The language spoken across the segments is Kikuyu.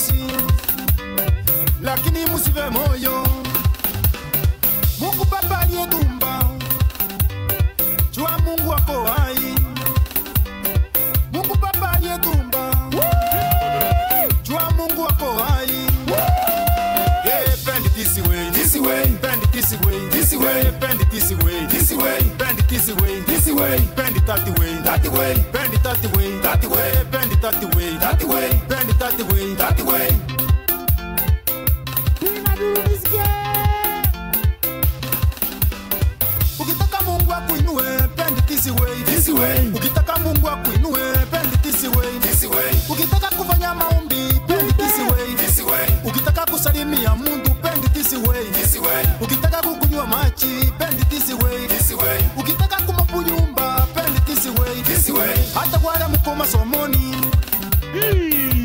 machozi, lakini musive moyo. Mungu Baba aliyetumba, jua Mungu ako hai. Mungu Baba aliyetumba, jua Mungu ako hai. Yeah, bend it this way, this way, bend it this way, this way, bend it this way, this way, bend it this way, this way, bend it that way, that way, bend it that way, that way, bend it that way, that way, bend it that way, that way. Ukitaka Mungu akuinue, bend it this way, this way. Ukitaka Mungu akuinue, bend it this way, this way. Ukitaka kufanya maombi, bend it this way, this way. Ukitaka kusalimia Mungu, bend it this way, this way. Ukitaka kukunywa maji, bend it this way, this way. Ukitaka kumapu nyumba, bend it this way, this way. Hata wale mko masomoni,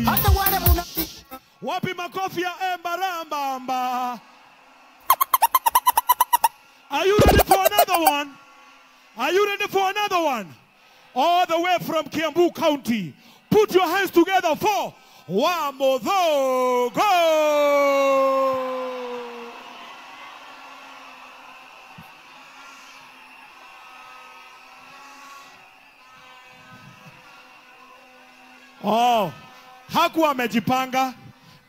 hata wale muna. Wapi makofi ya Embarambamba? Are you ready for another one? Are you ready for another one? All the way from Kiambu County. Put your hands together for Wamuthogo. Oh, hakuwa amejipanga.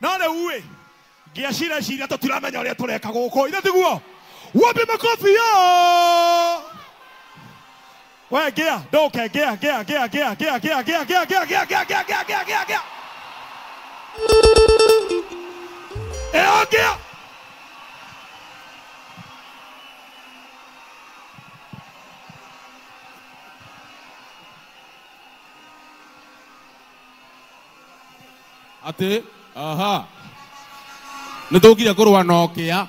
Na rĩu ĩ, ngĩacira ciria tũtiramenya ũrĩa tũreka gũkũ. Ithe tiguo? Wapi makofi yo? We ngĩa, ndũke, ngĩa, ngĩa, ngĩa, ngĩa, ngĩa, ngĩa, ngĩa, ngĩa, ngĩa, ngĩa, ngĩa, ngĩa, ngĩa, ngĩa, ngĩa, ngĩa. Ĩyo ngĩa. Atĩ, aha. Nĩ tũkire kũrũa na ũkĩa.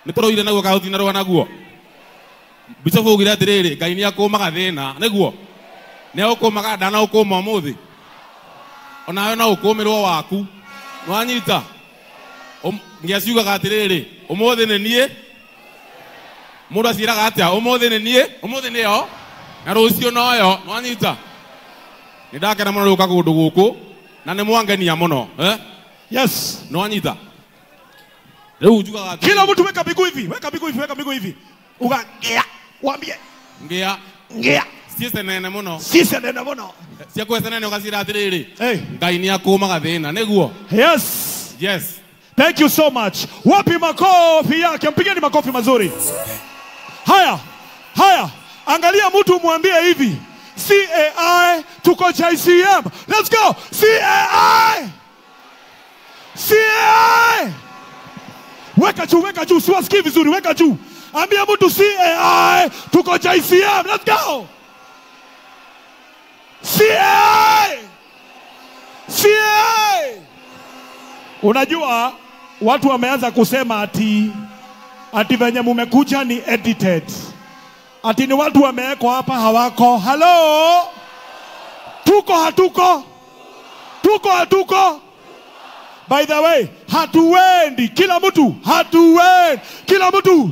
Nĩ tũrũire naguo kana tũtinarũa naguo? Bishop augire atĩrĩrĩ, Ngai nĩ akũmaga thĩna, nĩguo? Nĩ agũkũmaga ndanaũkũma ũmũthĩ. Onawe no ũkũmĩrwo waku. Nĩwanyita? Ngia ciugaga atĩrĩrĩ, ũmũthĩ nĩ niĩ. Mũndũ aciĩraga atĩa? Ũmũthĩ nĩ niĩ, ũmũthĩ nĩyo, na rũciũ noyo. Nĩwanyita? Nĩ ndakena mũno gũka kũndũ gũkũ, na nĩ mwangenia mũno. Eh? Yes. Nĩwanyita? Rĩu njugaga atĩrĩrĩ. Kila mtu weka miguu hivi, weka miguu hivi, weka miguu hivi. Uga ngea, waambie. Ngea. Ngea. Ciĩ nene mũno. Ciĩ nene mũno. Ciakwa nene ũgacira atĩrĩrĩ. Hey. Ngai nĩ akũmaga thĩna, nĩguo? Yes. Yes. Thank you so much. Wapi makofi yake? Mpigeni makofi mazuri. Haya, haya. Angalia mtu mwambie hivi. CAI tuko JCM. Let's go. CAI. CAI. Weka juu, weka juu. Siwasikii vizuri, weka juu. Ambia mtu CAI tuko JCM. Let's go. CAI. CAI. Unajua watu wameanza kusema ati venye mumekuja ni edited. Ati ni watu wamewekwa hapa hawako. Hello? Tuko hatuko? Tuko hatuko? By the way, hatuendi. Kila mtu hatuendi. Kila mtu.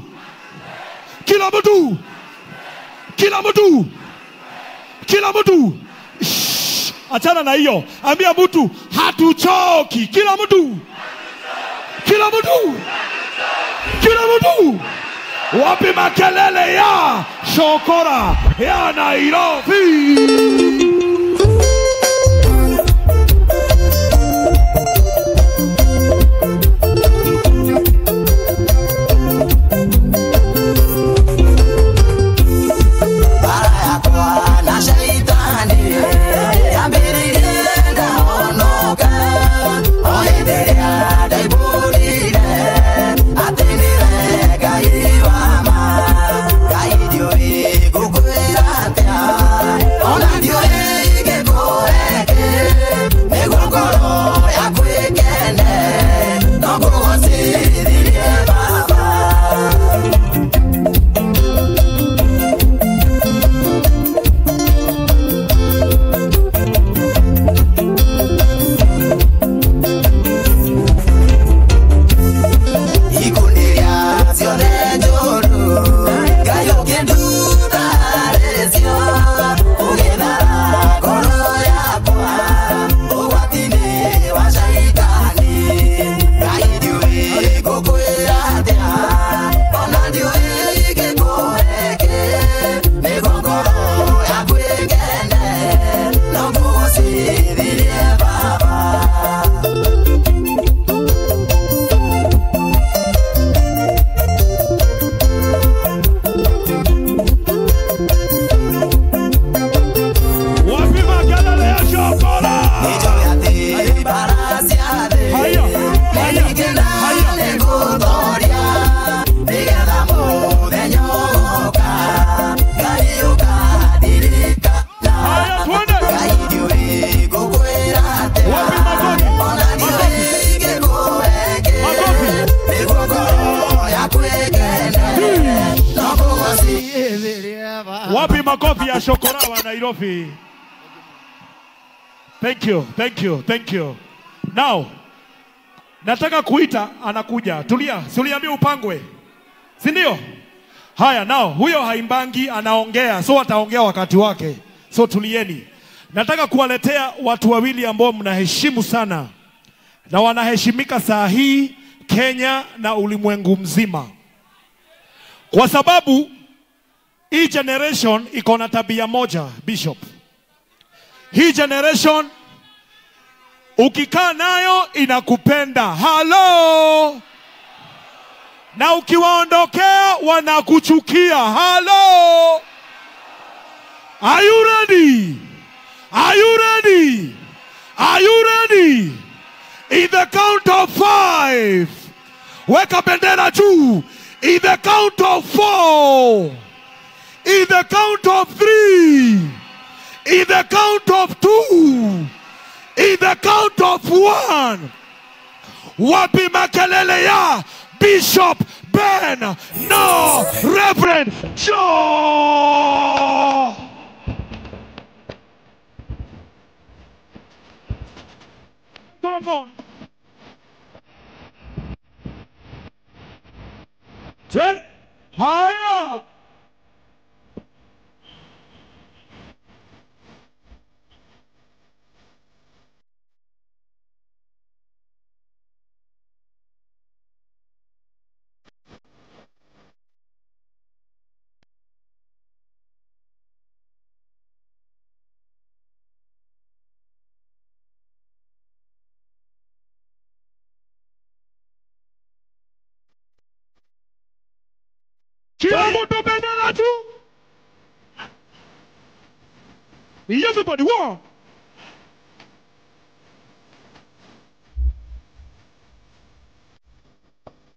Kila mtu. Kila mtu. Kila mtu. Shh, achana na hiyo. Ambia mtu hatuchoki. Kila mtu. Kila mtu. Kila mtu. Wapi makelele ya Shokora ya Nairobi? Ugetha Wapi makofi ya shokora wa Nairobi? Thank you, thank you, thank you. Now, nataka kuita, anakuja. Tulia, si uliambia upangwe, si ndio? Haya, now, huyo haimbangi, anaongea. So ataongea wakati wake. So tulieni. Nataka kuwaletea watu wawili ambao mnaheshimu sana na wanaheshimika saa hii Kenya na ulimwengu mzima. Kwa sababu hii generation iko na tabia moja, Bishop. Hii generation ukikaa nayo inakupenda. Hello. Na ukiwaondokea wanakuchukia. Hello. Are you ready? Are you ready? Are you ready? In the count of 5. Weka bendera juu. In the count of 4. In the count of 3. In the count of 2. In the count of 1. Wapi makelele ya Bishop Ben No Reverend Joe. Come on. 10. Higher. Kila mtu bendera tu. Everybody one.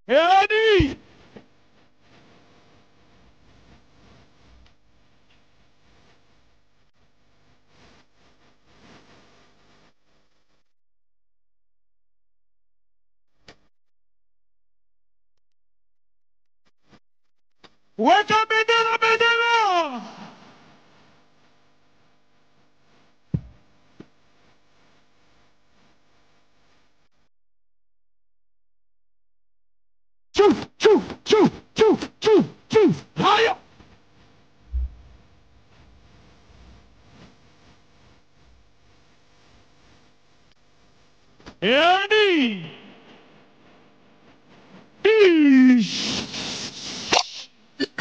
Ready. Weka bendera, bendera. Choo, choo, choo, choo, choo, choo. Haya. Andy. Ish.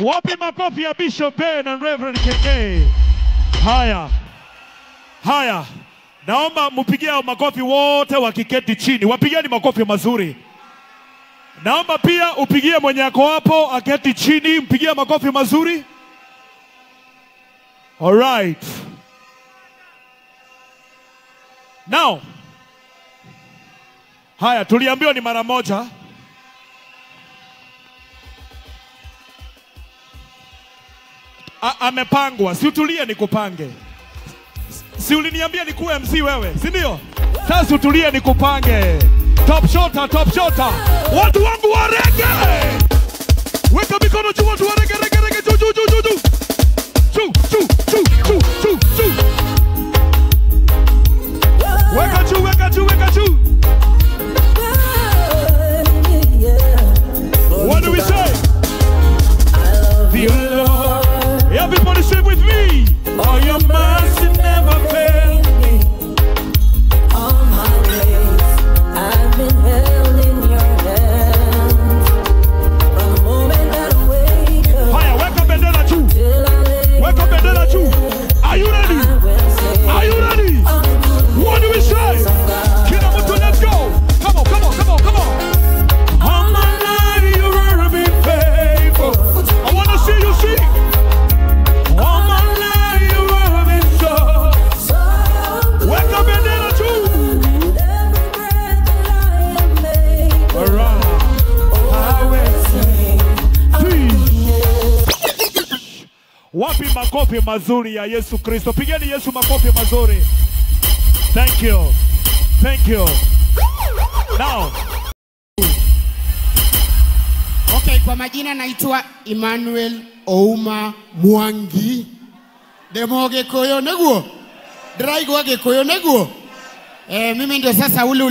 Wapi makofi ya Bishop Ben and Reverend KK. Haya. Haya. Naomba mpigie makofi wote wakiketi chini. Wapigieni makofi mazuri. Naomba pia upigie mwenye ako hapo aketi chini, mpigie makofi mazuri. All right. Now. Haya, tuliambiwa ni mara moja. Amepangwa, si utulie nikupange. Si uliniambia nikuwe MC wewe, si ndio? Sasa utulie nikupange. Top shota, top shota. Watu wangu wa reggae. Weka mikono juu watu wa reggae, reggae, reggae, juu, juu, juu, juu, juu. Juu, juu, juu, juu, juu, juu. Weka juu, weka juu, weka juu. What do we say? The Lord. Everybody sing with me. Oh, your mercy never failed me. All my days I've been held in your hands. From the moment that I wake up. Haya, weka bendera juu. Weka bendera juu. Are you ready? Are you ready? What do we say? Kila mtu, let's go. Come on, come on, come on, come on. All my life you have been faithful. I want to see you sing. All my life you have been so. Weka bendera juu. All right. I will sing. Wapi makofi mazuri ya Yesu Kristo? Pigeni Yesu makofi mazuri. Thank you. Thank you. Now. Okay, kwa majina naitwa Emmanuel Ouma Mwangi. Ndĩ Mũgĩkũyũ nĩguo. Ndĩraigua Gĩkũyũ nĩguo. Mimi ndio sasa ule